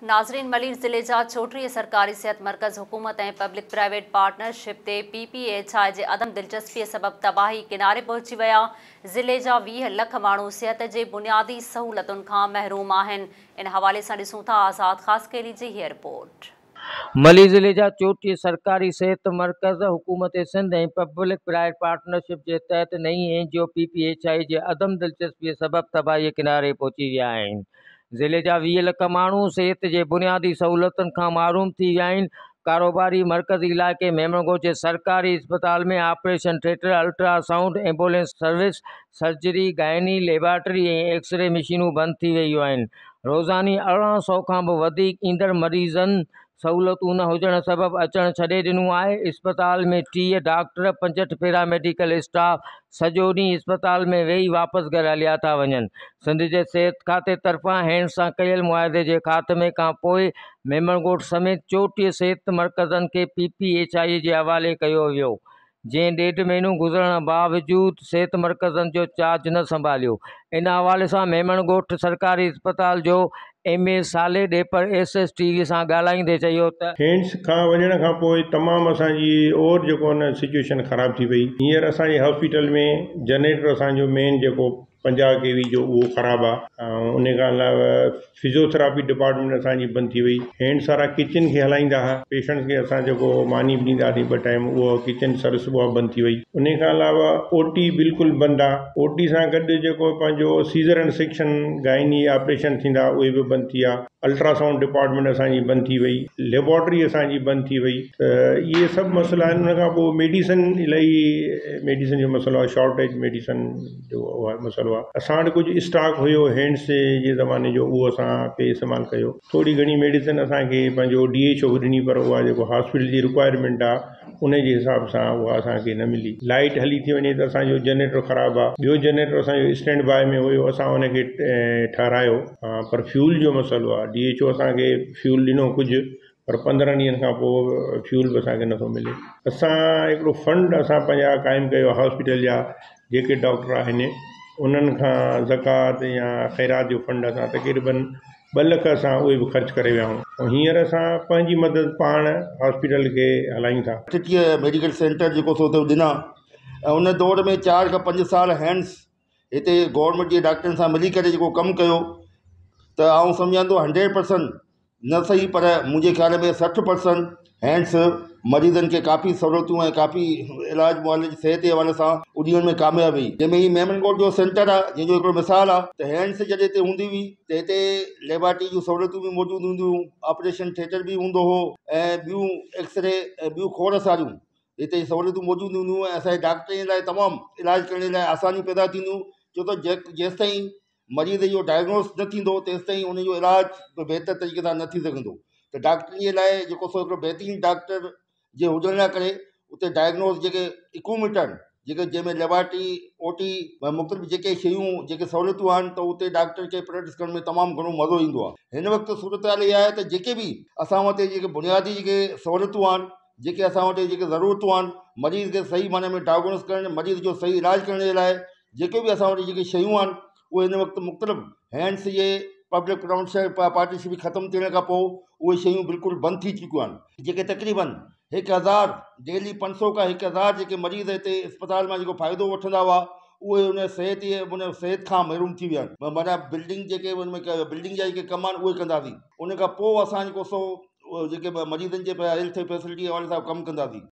ناظرين ملير ضلعي جا 34 سرڪاري صحت مرڪز حڪومت ۽ پبلڪ پرائيويٽ پارٽنرشپ تي پي پي ايڇ I جي عدم دلچسپي سبب تباهي ڪناري پهچي ويا. ضلعي جا 20 لک ماڻهو صحت جي بنيادي سهولتن کان محروم آهن. ان حوالي سان ڏسون ٿا آزاد خاصخيلي جي هيء رپورٽ. ملير ضلعي جا 34 سرڪاري صحت مرڪز حڪومت سنڌ ۽ پبلڪ پرائيويٽ پارٽنرشپ جي تحت نئين N G O P P H I جي عدم دلچسپي سبب تباهي ڪناري پهچي ويا آهن. ضلعي جا 20 لک ماڻهو صحت جي بنيادي سهولتن کان محروم ٿي ويا آهن. ڪاروباري مرڪزي علائقي ميمڻ ڳوٺ جي سرڪاري اسپتال ۾ operation theatre, ultrasound, ambulance service, surgery, gynae, laboratory ۽ x-ray مشينون بند ٿي ويون آهن. روزاني 1800 کان به وڌيڪ ايندڙ مريضن سهولتون نه هجڻ سبب اچڻ ڇڏي ڏنو آهي. اسپتال ۾ 30 ڊاڪٽر، 65 پيرا ميڊيڪل اسٽاف سڄو ڏينهن اسپتال ۾ ويهي واپس گهر هليا ٿا وڃن. سنڌ جي صحت کاتي طرفان هينڊ سان ڪيل معاهدي جي خاتمي کان پوء ميمڻ ڳوٺ سميت 34 صحت مرڪزن کي پي پي ايڇ I جي حوالي ڪيو ويو. جنهن ڏيڍ مهينو گذرڻ باوجود صحت مرڪزن جو چارج نه سنڀاليو. ان حوالي سان ميمڻ ڳوٺ سرڪاري اسپتال جو M A Saleh Depar S S T V سان ڳالهائيندي چيو ته. هينڊس کان وڃڻ کان پوء تمام اسان جي اور جيڪو آهي نه سچوئيشن خراب ٿي وئي. هينئر اسان جي هاسپيٽل ۾ جنريٽر اسان جو مين جيڪو 50 ڪي وي جو اهو خراب آ ۽ ان کان علاوه فزيوٿراپي ڊپارٽمينٽ اسان جي بند ٿي وئي. هينڊ سارا ڪچن کي هلائيندا ها پيشنٽس کي اسان جيڪو ماني به ڏيندا هئاسين ٻه ٽائيم اهو ڪچن سروس به اها بند ٿي وئي. ان کان علاوه او ٽي بلڪل بند آ. او ٽي سان گڏ جيڪو پنهنجو Caesar and section gynae operation ٿيندا اهي به بند ٿي ويا. الٽراسائونڊ ڊپارٽمينٽ اسان جي بند ٿي وئي، ليبارٽري اسان جي بند ٿي وئي ته اهي سڀ مسئلا آهن ان کان پوء ميڊيسن الاهي ميڊيسن جو مسئلو آهي شارٽيج ميڊيسن جو مسئلو آهي اسان وٽ ڪجهه اسٽاڪ هيو هينڊس جي زماني جو اهو اسان پئي استعمال ڪيو ٿوري گهڻي ميڊيسن اسان کي پنهنجو ڊي ايڇ او به ڏني پر اها جيڪو هاسپيٽل جي رڪوائرمينٽ آهي ان جي حساب سان اها اسان کي نه ملي. لائيٽ هلي ٿي وڃي ته اسان جو جنريٽر خراب آ. ٻيو جنريٽر اسان جو اسٽينڊ باء ۾ هيو اسان ان کي ٺهرايو پر فيول جو مسئلو آ. ڊي ايڇ او اسان کي فيول ڏنو ڪجهه پر 15 ڏينهن کان پوء فيول به اسان کي نٿو ملي. اسان هڪڙو فنڊ اسان پنهنجا قائم ڪيو آ هاسپيٽل جا جيڪي ڊاڪٽر آهن انهن کان زڪوات يا خيرات جو فنڊ اسان تقريبن 2 لک اسان اهي به خرچ ڪري ويا آهيون ۽ هينئر اسان پنهنجي مدد پاڻ هاسپيٽل کي هلايون ٿا. 38 ميڊيڪل سينٽر جيڪو سو اتي ڏنا ۽ ان دور ۾ 4 کان 5 سال هينڊس هتي گورنمينٽ جي ڊاڪٽرن سان ملي ڪري جيڪو ڪم ڪيو ته آئون سمجهان ٿو 100% نه صحيح پر منهنجي خيال ۾ 60% هينڊس مريضن کي ڪافي سهولتون ۽ ڪافي علاج معالج صحت جي حوالي سان ڏيڻ ۾ ڪامياب وئي جنهن ۾ هي ميمڻ ڳوٺ جو سينٽر آهي جنهن جو هڪڙو مثال آهي ته هينڊس جڏهن هتي هوندي هئي ته هتي ليبارٽري جون سهولتون به موجود هونديون هيون آپريشن ٿيٽر به هوندو هو ۽ ٻيون ايڪسري ۽ ٻيون کوڙ ساريون هتي سهولتون موجود هونديون هيون ۽ اسانجي ڊاڪٽرن لاء تمام علاج ڪرڻ لاء آسانيون پيدا ٿينديون ڇو ته جيستائين مريض جو ڊائگنوز نه ٿيندو تيستائين ان جو علاج به بهتر طريقي سان نه ٿي سگهندو ته ڊاڪٽرن جي لاء جيڪو سو هڪڙو بهترين ڊاڪٽر جي هجڻ جي ڪري اتي ڊائگنوز جيڪي اڪوپمينٽ آهن جيڪي جنهن ۾ ليبارٽري او ٽي مختلف جيڪي شيون جيڪي سهولتون آهن ته اتي ڊاڪٽر کي پريڪٽس ڪرڻ ۾ تمام گهڻو مزو ايندو آهي هن وقت صورت حال اها آهي ته جيڪي به اسان وٽ جيڪي بنيادي جيڪي سهولتون آهن جيڪي اسان وٽ جيڪي ضرورتون آهن مريض کي صحيح معنيٰ ۾ ڊائگنوز ڪرڻ مريض جو صحيح علاج ڪرڻ جي لاء جيڪي به اسان وٽ جيڪي شيون آهن اهي هن وقت مختلف هينڊس جي پبلڪ پرائونڊ پارٽنرشپ ختم ٿيڻ کان پوء اهي شيون بلڪل بند ٿي چڪيون آهن جيڪي تقريبن 1000 ڊيلي 500 کان 1000 جيڪي مريض هتي اسپتال مان جيڪو فائدو وٺندا هئا اهي ان صحت ان صحت کان محروم ٿي ويا آهن معنيٰ بلڊنگ جيڪي ان ۾ بلڊنگ جا جيڪي ڪم آهن اهي ڪنداسين ان کان پوء اسان جيڪو سو جيڪي مريضن جي هيلٿ فيسلٽي حوالي سان ڪم ڪنداسين.